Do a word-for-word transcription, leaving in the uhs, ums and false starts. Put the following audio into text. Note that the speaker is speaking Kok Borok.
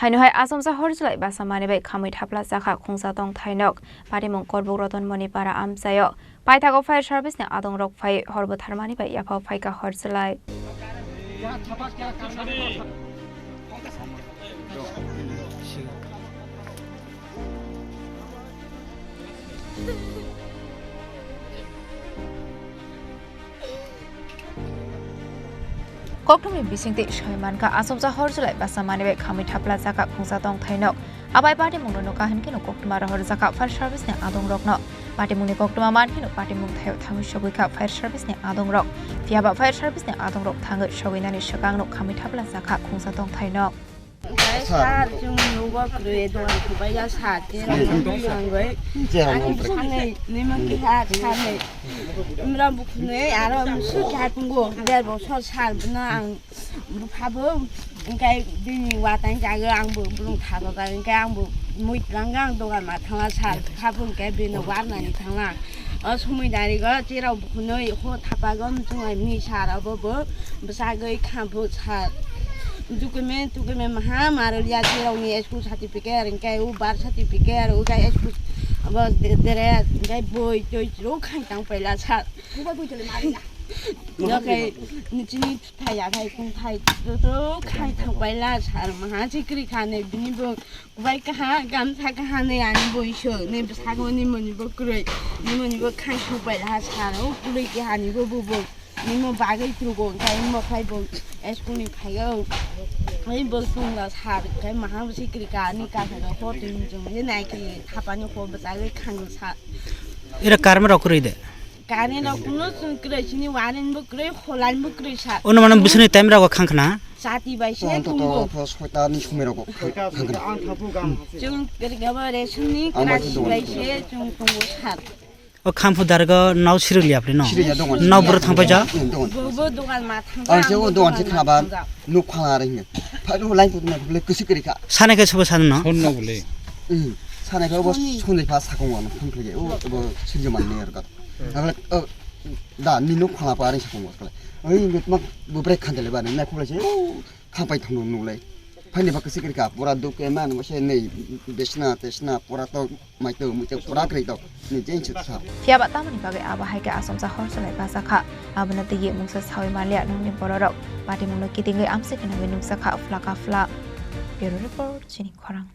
Haino hai achomsa hor chwlai basa manwi bai khamwi thapla chakha khungsa tongthai nok. Patimung Korbuk Rotonmoni para amchaio. Paithago fire service ni adongrok phai hor bwtharmani bai yaphao phaikha hor chwlai. Kokthumni bisingtwi soi mankha, achomsa hor chwlai basa manwi bai khamwi thapla chakha khungsa tongthai nok. Abai patimungno nukha hinkheno koktwma rohor jakha fire service ni adongrokno. Patimungni koktwma mankheno patimung thaio thangwi sogwi kha fire service ni adongrok. Phiyaba fire service ni adongrok thangwi sogwinani swkangno khamwi thapla chakha khungsa tongthai nok. Sir, chwng nugo kwrwi dogan khwbaija sir, cherang nangwi. Cherang nangwi. Sanwi, nima kiha sanwi. Imra bukhunwi aro musu kha tongo, der bosor sir, bwno ang buphabo, hwnkhe bini watang jago, angbo bwrwng thajajak, hwnkhe angbo mui twlangkha, ang dogan ma thangla sir, buphabo hwnkhe bini warnani thangla. O somoi darigo cherao bukhunwi ho thapago muchunglai mini sir, obo bo bwsagwi kha bo sir. Document, document maha marwlia cherao ni school certificate, hwnkhe o birth certificate, o khe school abo de-, dress, hwnkhe boi toi chwrwk khai tang paila sir. Hwnkhe nini chini thai ya khai kung thai chwrwk khai tang paila sir, maha chikri kha ne bini bo. Bai kaha gamsa kaha ni ani bo iso ni bwsakni moni bo kwrwi, ni moni bo khai su bai ha sar o kwrwi kaha ni bo bo bo ni mo bagwi trugo kai mo phai bo school ni phai o. Ai bo sung la sar kai maha bo sikri ka ni ka ha ho tin jong ni nai ki thapa ni ho bwsagwi khang sa. Ira karma rok kwrwi de. Current rok kuno chwng kwrwi sini, wiring bo kwrwi, holine bo kwrwi sa. Ono mano bwswkni time rogo khang khna? Chati bai se tongbo. Soita ni somoi rogo khang khna. Chwng kwrwi gabo ration ni krasi bai se chwng tongo sat. O khamphu dargo nau sirili apri no? Sirili ya, dogan. Nau bwrwi thang paija? Dogan. Bo, bo dogan ma thang. Ang se o dogan se khna ba nuk phala ring. Phai ro line putna bole kwsik kwrwi kha. Sane khe sobo sanu no? Phone no bole. Sane khe obo sonjai pha sakong ano phone khlai o obo sinjo man ne erga. Ang le da ni nuk phala pa ring sakong bos khlai. Oi mit mak bo brek khan dele ba nang na khulai se. Khapai thangno nulai. Phaini ba kwsik kwrwi kha, pura duk ke man, mo se nei, besna, tesna, pura to, mai to, muchang pura kwrwi to, ni jeng chuk sa. Phiya ba tamoni bagwi abo hai khe achomsa hor chwlai basa kha. Abono twi mungsa sawi manliya nokni bororok. Patimungno kitingwi amsik hinwi nuksa kha, phla ka phla. Bureau Report, Chini Khorang.